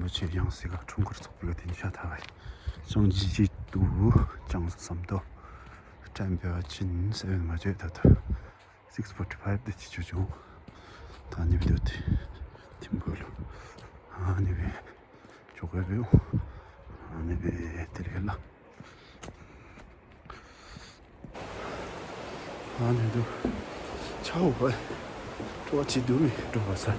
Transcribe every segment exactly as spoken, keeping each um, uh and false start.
མོ་ཆེ་ཡང་སྲིད་ཀ་འཁྲུངས་སྐར་ཚོགས་པའི་ག་དེ་ནི་ཤ་ཐག་ག་ཅང་ཇི་ཇི་ཏུ་ཅང་ས་སམ་ཏོ་ཀྲན་པེ་ཅིན་སེ་ཝེན་མ་ཇེ་ད་ད་six forty five དེ་ཅི་ཆུ་ཆུ་ད་ནི་བི་དོ་དེ་ཐིམ་གོ་ལུ་ཨ་ནི་བི་ཅོ་ག་བི་ཨ་ནི་བི་དེར་ག་ལ། ཨ་ནི་དུ་ཆའོ་བ་ཀྲོ་ཅི་དུ་མི་ཀྲོ་བ་ས།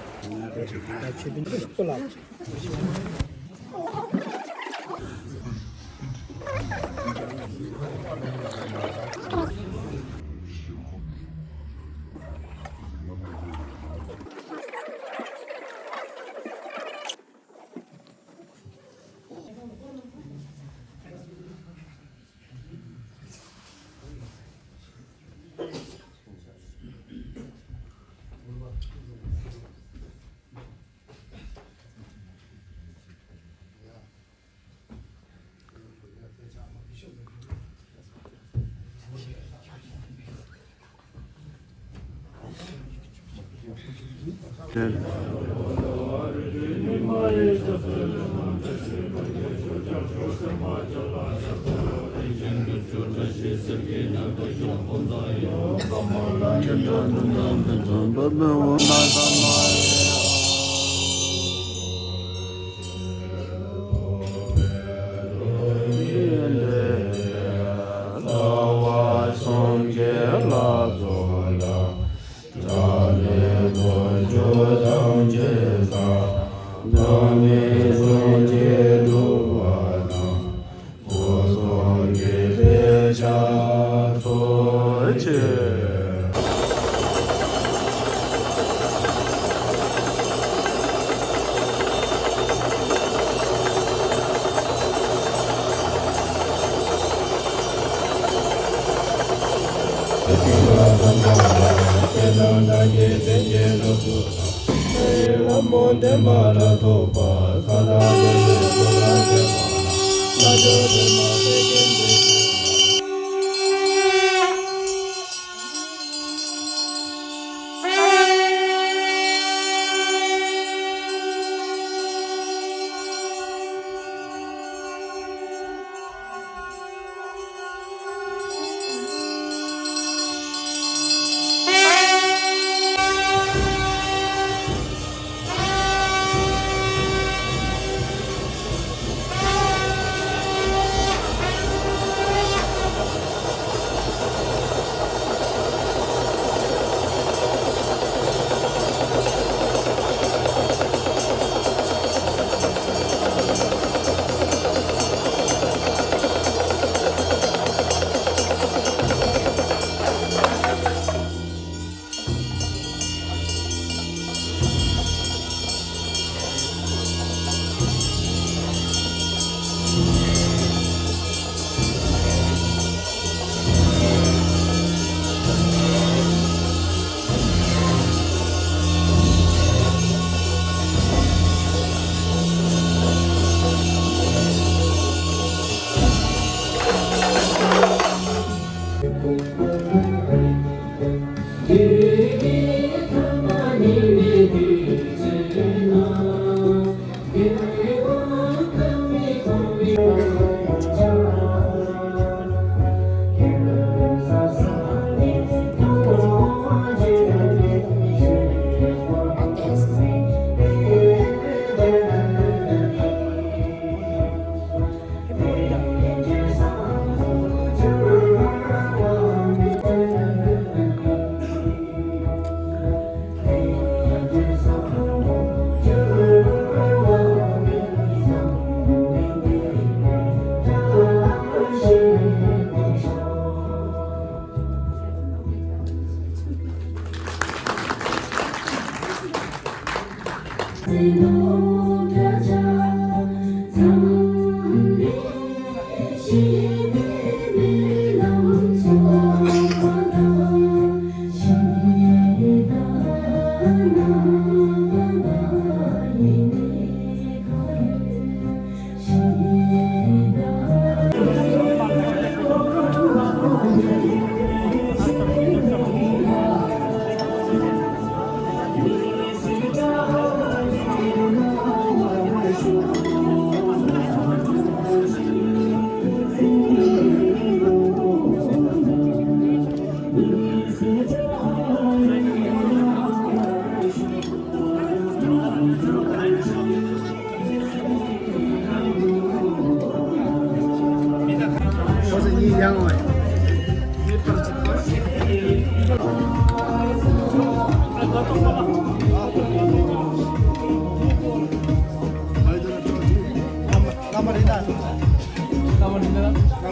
སྐུ་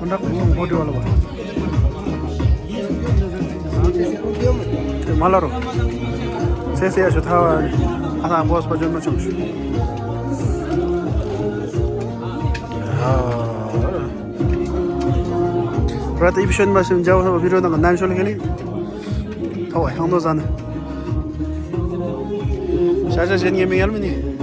དྲག་ཕུན་སུམ་ཧོ་ཏི་ཝ་ལ་བ། དེ་མ་ལ་རོ། སེ་སེ་ཡ་ཤོ་ཐ་བ། ཨ་ཐང་བོས་པ་ཇོན་མ་ཆུང་ཤུ། ར་ཏི་ཨིབ་ཤོན་མ་ཤིན་ཇའོ་ཧོ་བི་རོ་དང་གི་ནན་ཤོ་ལི་ཁེ་ལི། ཐོ་བ་ཧང་དོ་ཟ་ནི། ཤ་ཤ་ཞན་ངེ་མི་ཡལ་མི་ནི།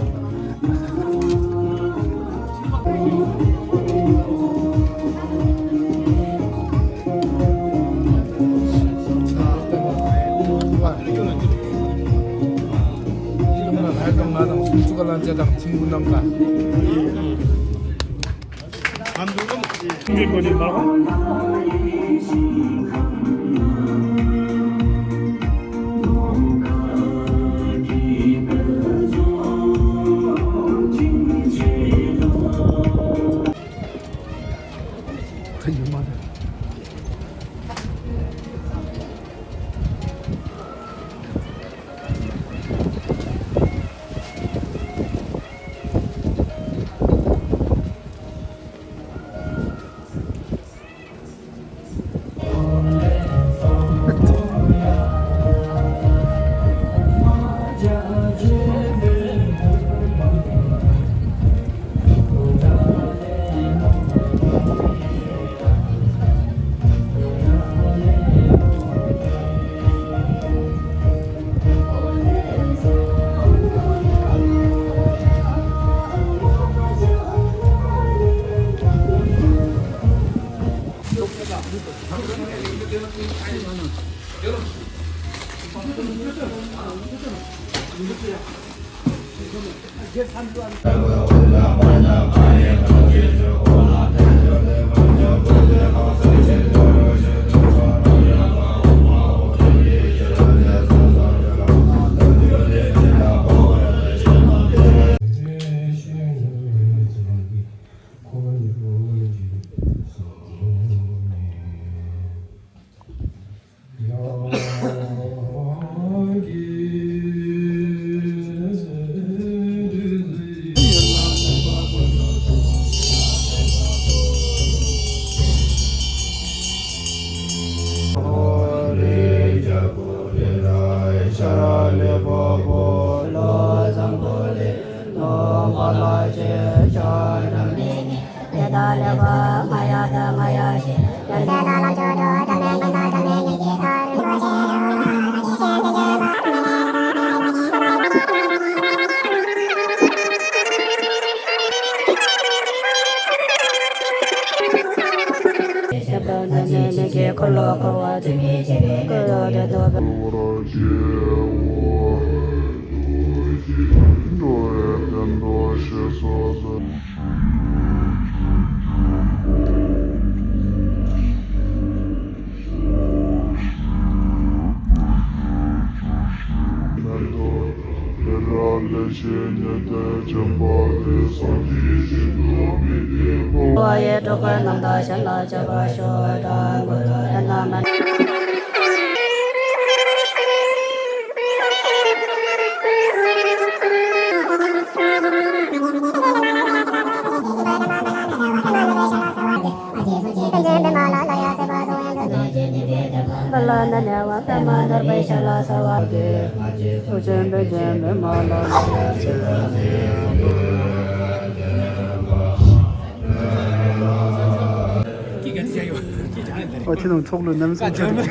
ཨོ་ཁྱེད་རང་ཚོགས་ལ་ནམ་སེང་ཆ་རུ།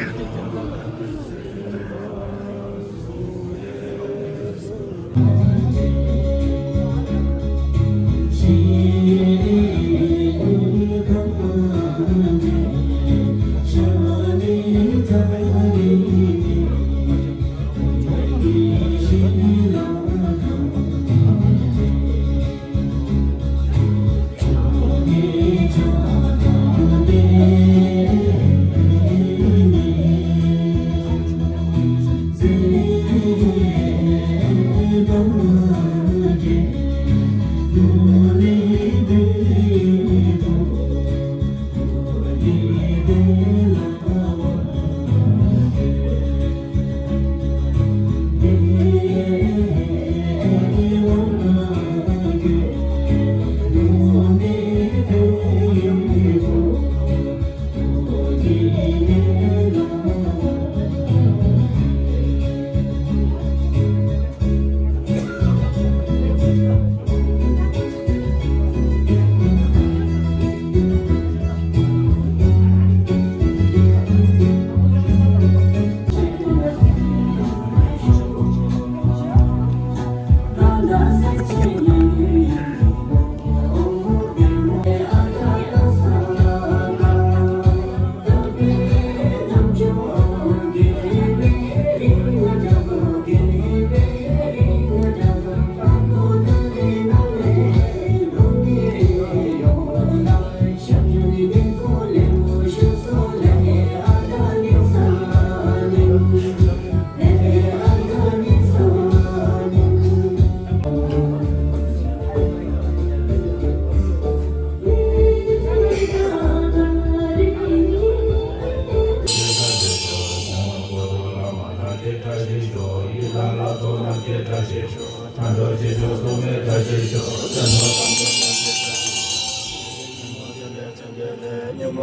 ད་ཡང་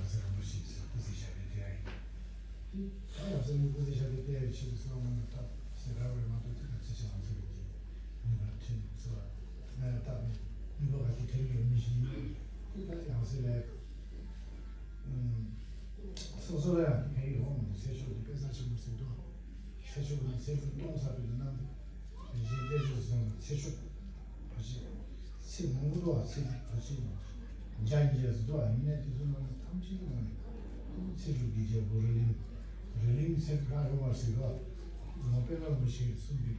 སེ་མོ་སྐུ་ཚེ་ཞབས་པད་བརྟན་ཡ་ཡིན། ད་ཡང་སེ་མོ་སྐུ་ཚེ་ཞབས་པད་བརྟན་ཡ་ཡིན་ཞེས་གསུངས་པ་ན་སྟབས་ཟེར་ར་བའི་མ་གཏོགས་དེ་ག་ཚེ་ཆེ་བ་ཚེ་རིང་གི་ནུས་པར་ཁྲིད་ཚུལ་ལ་སྟབས་ནུས་པ་ག་ཚོད་ཁྲིད་ཡོད་མི་ཞིག་ཡིན། དེ་ད་ཡང་སེ་ལས་སོ་སོ་ལ་ཡང་ཕན་ཡོད་མི་འདུག་ཚེ་མཆོག་དེ་དཔེ་རྩ་ཆེན་པོ་ཟེར་འདུག་ཚེ་མཆོག་དང་ཚེ་མཆོག་སྟོང་ཟ་བའི་ལ་ནང་གཞན་དཔེ་ཆོས་སོང་ཚེ་མཆོག་ཕ་ཆེ། ཚེ་མང་པོ་འགྲོ་བ་ཚེ་ཕ་ཆེ་ཡིན། འཇའ་འགྱེལ་སུ་འགྲོ་བ་ཡིན་ནས་དེ་ཚོ་ནང་ཐམས་ཅད་ནང་ཚེ་སྒྲུབ་ཀྱི་རྒྱལ་པོ་རི་གླིང་། རི་གླིང་ཚེ་སྒྲུབ་ལྷ་ཡོང་བར་ཟེར་བ། ངོ་དཔེ་ལ་མི་ཤེས་གསུང་གི་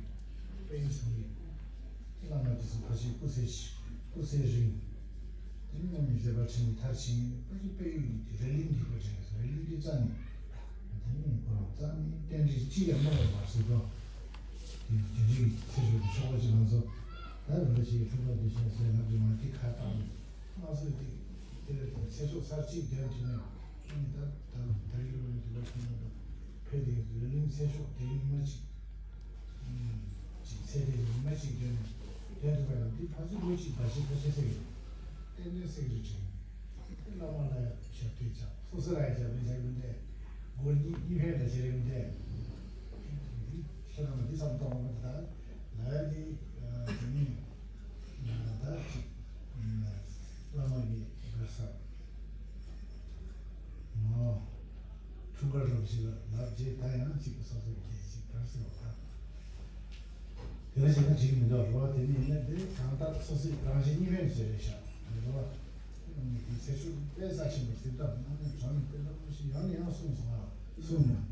དཔེ་ཡིན་གསུང་གི། བླ་མ་དེ་ཚོ་ཕ་ཆེ་སྐུ་ཚེ་ཤི་སྐུ་ཚེ་རིང་། དེ་ནས་མི་ཟད་པ་ཕྲིན་ལས་མཐར་ཕྱིན་ཕ་ཆེ་དཔེ་ཡིན་གྱི་རི་གླིང་གི་དཔེ་དྲན་རི་གླིང་གི་རྩ་ནས། དེ་ནས་ཁོ་རང་རྩ་ནས་རྟེན་འབྲེལ་ཅི་ཡང་མ་ལོག་པར་ཟེར་བ། དེ་དེ་རིང་ཚེ་སྒྲུབ་ཀྱི་ཆོག་པ་ཅིག་ང་ཚོ་ད་རུ་ལ་ཞིག་ཐུབ་པ་དེ་ཤེས་ཟེར་ལབ་ཀྱི་མ་དེ་ཁ་བཏང་ནས་དམངས་སྲོལ་དེ་དེ་ལ་དེ་ཚེ་སྲོག་ཚར་གཅིག་དོན་དེ་ནས་ཨ་ནི་ད་ད་ད་རིང་ལོ་ནས་དུ་བ་ཁྱོད་རྣམ་པ་ཕེབས་དེ་རི་གླིང་ཚེ་སྲོག་དེ་རིང་མ་གཅིག་ཅིག་ཚེ་དེ་རིང་མ་གཅིག་དོན་ནས་དོན་དུ་བ་ཡང་འདི་ཕ་ཚོ་ལོ་གཅིག་བ་ཞིག་ཕ་ཆེ་ཟེར་གི་རེད། ཏན་ཏན་ཟེར་གི་རེད་དྲན། བླ་མ་ལ་ཡང་ཞབས་ཏོག་བྱ། སོ་སོ་ལ་ཡང་ཞབས་ཏོག་བྱ་གི་མི་འདྲ། སྒོར་གཉིས་གཉིས་ཕན་ལ་བྱེད་རེ་མི་འདྲ། ཁྱེད་རང་ལ་འདི་ཙམ་གཏོང་བ་མི་འདྲ། ལ་ཡ་འདི་དེ་ནི་ད་ཅིག་བླ་མ་གི་གར་ས་འཁྲུངས་སྐར་སློབ་ཞིག་ལ་ལབ་རྗེས་ད་ཡང་ཅིག་སོ་སོ་གི་ཅིག་གར་སོང་བ་དང་། དེ་འདྲ་བྱས་ན་འགྲིག་གི་མི་འདུག་རོ། དེ་ནི་ཡིན་ན་དེ་གང་ལྟར་སོ་སོའི་རང་བཞིན་གཉིས་ཕན་ཟེར་རེད་ཤག་རེད་རོ། དེ་ཚེ་ཆུ་དཔེ་རྩ་ཆེན་པོ་ཟེར་སྟབས་ནང་ནས་གྲོང་ནས་དཔེ་ལྟ་བུ་ཞིག་ཡང་ནས་ཡང་གསུངས་སོང་ང་གསུངས་མྱོང་